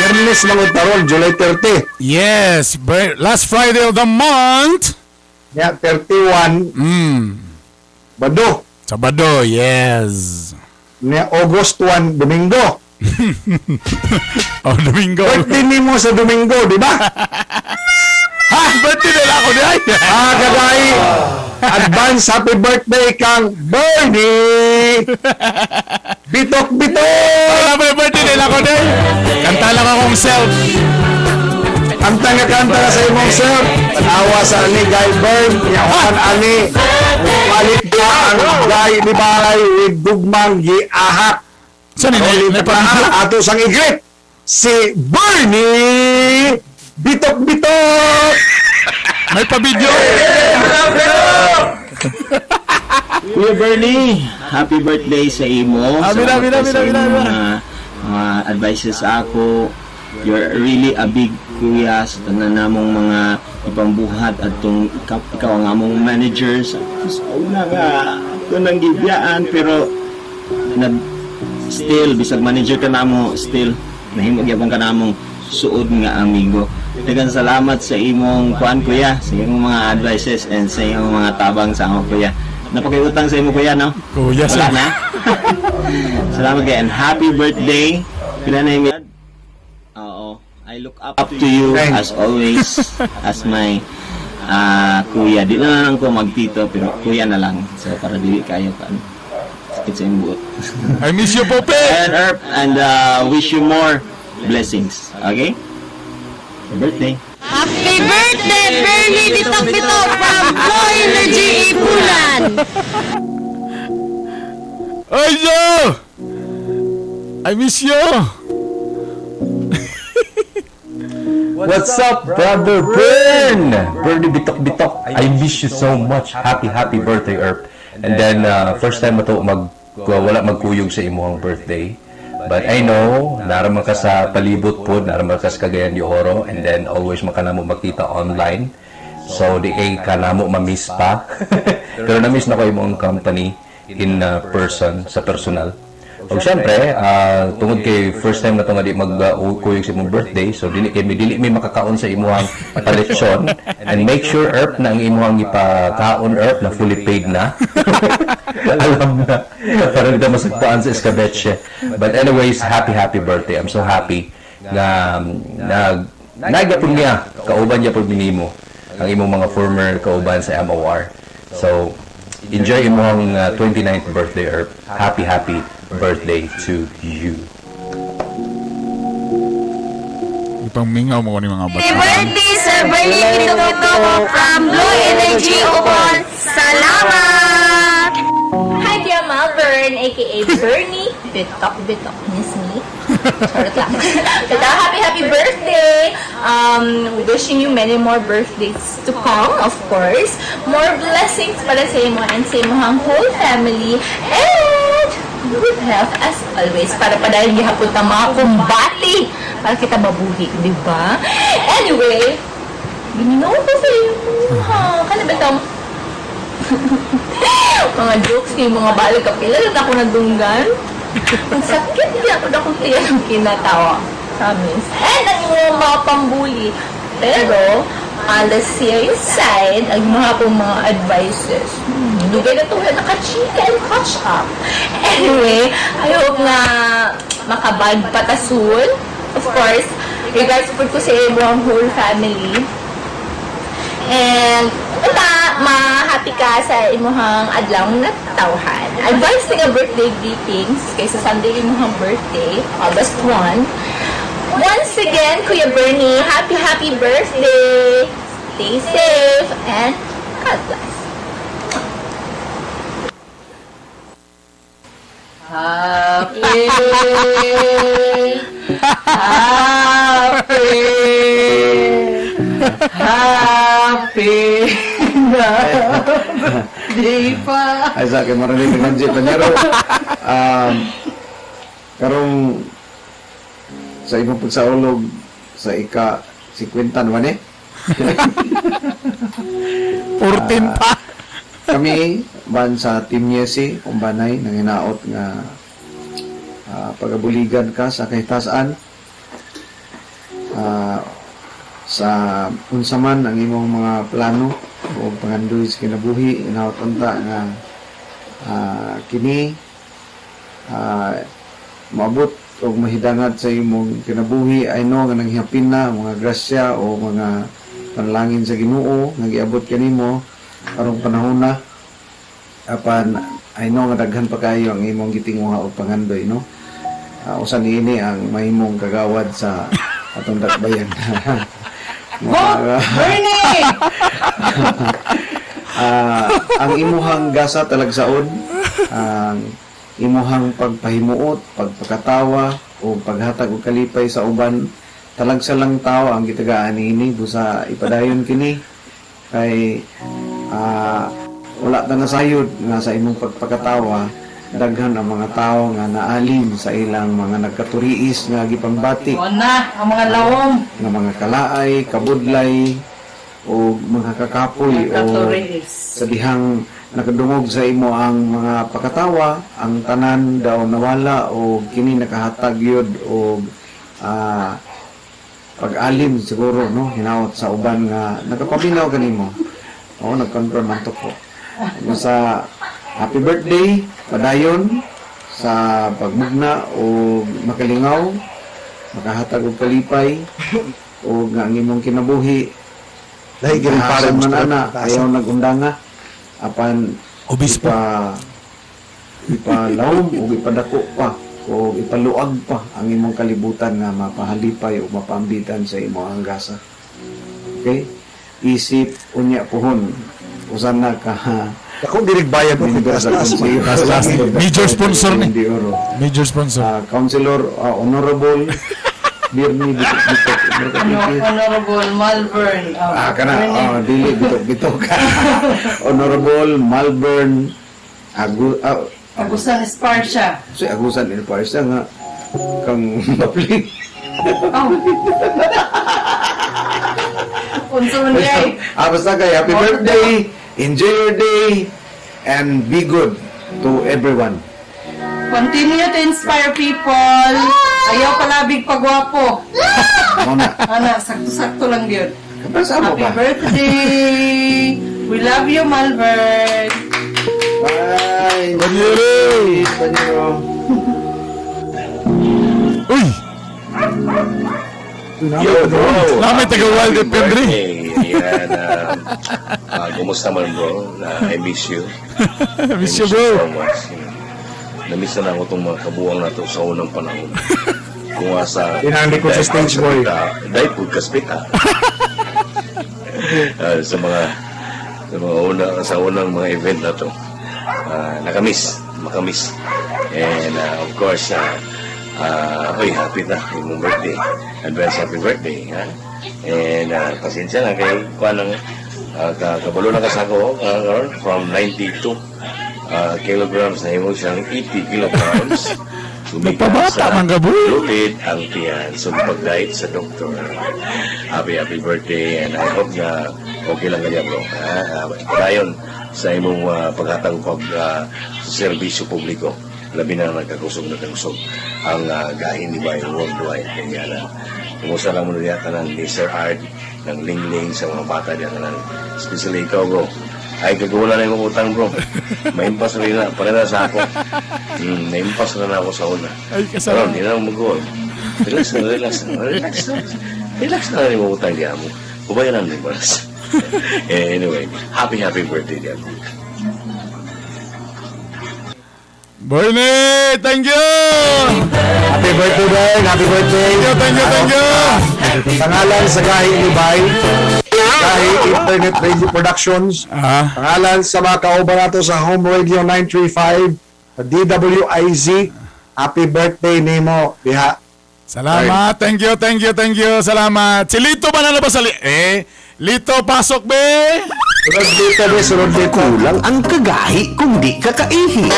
Biyernes lang taron, July 30. Yes, last Friday of the month. Ya, 31. Bado. Sabado, yes. Nya August 1, Domingo. Oh, Domingo. Birthday nimo sa Domingo, di ba? Ha, birthday nila ako di ay. Ah, kagay. Advance happy birthday kang Bernie. Bitok bitok. Wala pa yung birthday nila ako di ay. Kanta lang akong self. Kanta nga kanta ka sa imong sir. Tanawa sa ani Guy Bern, yawan ani. Palit ka ang Guy Libay with gugmang giahak. Saan ni Ulit pa ato sang igrit. Si Bernie Bitok Bitok. May pa-video. Kuya Bernie, happy birthday sa imo. Abi na, abi na, abi Salamat na, abi sa na, imong abi na. mga advices sa ako. You're really a big kuya sa tanan namong mga ipambuhat at tong ikaw ang among manager sa una nga ako nang gibiyaan, pero nag still bisag manager ka namo, still nahimo gyapon ka namong suod nga amigo. Daghang salamat sa imong kuan, kuya, sa imong mga advices and sa imong mga tabang sa amo, kuya. Napakiutang sa imo, kuya, no? Kuya, wala sir. na. Salamat kay and happy birthday. Pila na yung Oo. I look up to you as always as my kuya. Di na lang ko magtito, pero kuya na lang. So para dili kayo kan. Sakit sa imong buot. I miss you, Pope. And Erp, and wish you more blessings. Okay? Happy birthday. Happy birthday, Bernie Bitok Bitok from Flow Energy Ipulan! Ay, yo! I miss you. What's up, brother Bern? Bernie Bitok Bitok. I miss you so much. Happy, happy birthday, Erp. And then, first time mo to mag, wala magkuyog sa imong birthday. But I know, naraman ka sa palibot po, naraman ka sa Cagayan de Oro, and then always man ka namo makita online. So, di kay ka namo ma-miss pa. Pero na-miss na ko imong company in person, sa personal. O syempre, tungod kay first time na to nga di mag-kuyog sa imong birthday, so dili mi makakaon sa imuhang palechon. And make sure, Erp, na ang imuhang ipakaon, Erp, na fully paid na. Alam na. Para di ta masagpaan sa escabeche. But anyways, happy, happy birthday. I'm so happy nga na nagyapon niya, kauban niya po minimo ang imong mga former kauban sa MOR. So, enjoy imong 29th birthday, Erp. Happy, happy birthday to you. Ipang mingaw mo ni mga Happy bata. birthday, Sir Bernie Bitok Bitok from Blue Energy Upon! Salamat! Hi, Kuya Malvern, aka Bernie Bitok Bitok. Miss me? Charot lang. But, happy, happy birthday! Wishing you many more birthdays to come, of course. More blessings para sa imo and sa imong whole family. And good health as always. Para padayon gihapon ta mga kumbati. Para kita mabuhi, di ba? Anyway, gininoo ko sa iyo. Ha, kana ba tong mga jokes ni mga balik kapila na ako nadunggan. Ang sakit di ako na kung tiyan ang kinatawa. Promise. And ang imong mga pambuli. Pero, on the serious side, ang mga pong mga advices. Dugay na to nakachika and catch up. Anyway, I hope na makabag patasul. Of course, regards po ko sa imong whole family. And, wala, ma-happy ka sa imuhang adlaw na tawhan. Advice nga birthday greetings kaysa Sunday imuhang birthday, August 1. Once again, Kuya Bernie, happy, happy birthday! Stay safe and God bless. Happy, happy, happy birthday pa. Ay sa akin, marinig ng Jeep. Pero, karong sa imong pagsaulog sa ika 50 naman eh. 14 pa. Kami, ban sa Team Yesi, kumbanay, nanginaot nga pagabuligan ka sa kahitasan. Sa unsa man ang imong mga plano o pangandoy sa kinabuhi, inawat unta nga kini maabot og mahidangat sa imong kinabuhi. I know nga nanghapin na ang mga grasya o mga panalangin sa Ginoo nga giabot kanimo karong panahon na, apan I know nga daghan pa kayo ang imong gitinguha og pangandoy, no? Usa niini ang mahimong kagawad sa atong dakbayan. Vote Bernie! Ang imuhang gasa talagsaon, ang imuhang pagpahimuot, pagpakatawa o paghatag og kalipay sa uban, talagsa lang tao ang gitagaan niini. Busa ipadayon kini kay wala ta nasayod nga sa imong pagpakatawa daghan ang mga tao nga naalim sa ilang mga nagkaturiis nga gipangbati O na, ang mga lawom. nga mga kalaay, kabudlay o mga kakapoy o Katuriis. sa dihang nakadungog sa imo ang mga pakatawa, ang tanan daw nawala o kini nakahatag yun o pag-alim siguro, no, hinaot sa uban nga nakapaminaw kanimo. Oo, nag-confirm man to ko. Sa happy birthday, padayon sa pagmugna o makalingaw, makahatag og kalipay o nga ang imong kinabuhi Dahil ganun pare Asan mo man ana, ayaw nagundanga apan Obispo. Ipa ipalawom o ipadako pa o ipaluag pa ang imong kalibutan nga mapahalipay o mapaambitan sa imong gasa. Okay? Isip unya puhon usan na ka Ako dirig bayad mo member sa konseyo. Major sponsor ni. Di Oro. Major sponsor. Councilor Honorable Birni Bitok Bitok. Ano, Honorable Malvern. Oh, Ah, kana, Bernie. oh, dili bitok bitok. Honorable Malvern Agu Agusan Esparcia. Si Agusan Esparcia nga kang mapli. Oh. Unsa man diay? Basta kay happy birthday, enjoy your day, and be good to everyone. Continue to inspire people. Ayaw palabig pagwapo. Mao na. Ana, sakto-sakto lang yun. Kapag sa mo Happy ba? birthday! We love you, Malvern. Bye. Banyero! Banyero. Uy! Yo, bro! Namay taga Wild Happy FM diri. birthday. Yan, kumusta man, bro? I miss you. I Miss you, bro. so much. Na-miss na ako itong mga kabuang na to sa unang panahon. Kung asa. Inandi ko sa stage, boy. Dahil po kaspita. Sa mga una, sa unang mga event na to. Nakamiss, makamiss. And of course, oy, happy na imong birthday. Advance happy birthday, ha? And pasensya na kay kuan ang kabalo na ka sa ako from 92 kilograms na imo siyang 80 kilograms. Gumikan Nagpabata sa man ka, boy. Lupit ang tiyan. So, pag-diet sa doktor. Happy, happy birthday and I hope na okay lang kanya, bro. Ha? Dayon sa imong paghatag pag sa serbisyo publiko. Labi na nagkakusog nagkakusog ang gahin ni Bay worldwide. Kanya na. Kumusta lang mo niya tanan ni Sir Art ng Lingling sa mga bata diya tanan. Especially ikaw, bro. Ay, kagula na yung utang, bro. Maimpas rin na. Pare na sa ako. Naimpas na ako sa una. Ay, Pero kasama. hindi na mag-goal. Relax na, relax na, relax na. Relax na rin mo utang diya mo. Kubayaran mo ba? Eh, anyway, happy, happy birthday diya mo. Bernie, thank you! Happy birthday, Ben. Happy birthday. Thank you, thank you, thank you! Pangalan sa Gahi ni Bay, Gahi Internet Radio Productions. Pangalan sa mga kauban nato sa Home Radio 935, DWIZ. Happy birthday nimo diha. Salamat, thank you, thank you, thank you. Salamat. Si Lito ba na sa eh, Lito, pasok be! Sunod dito, be, sunod dito. Kulang ang kagahi kung di ka kaihi.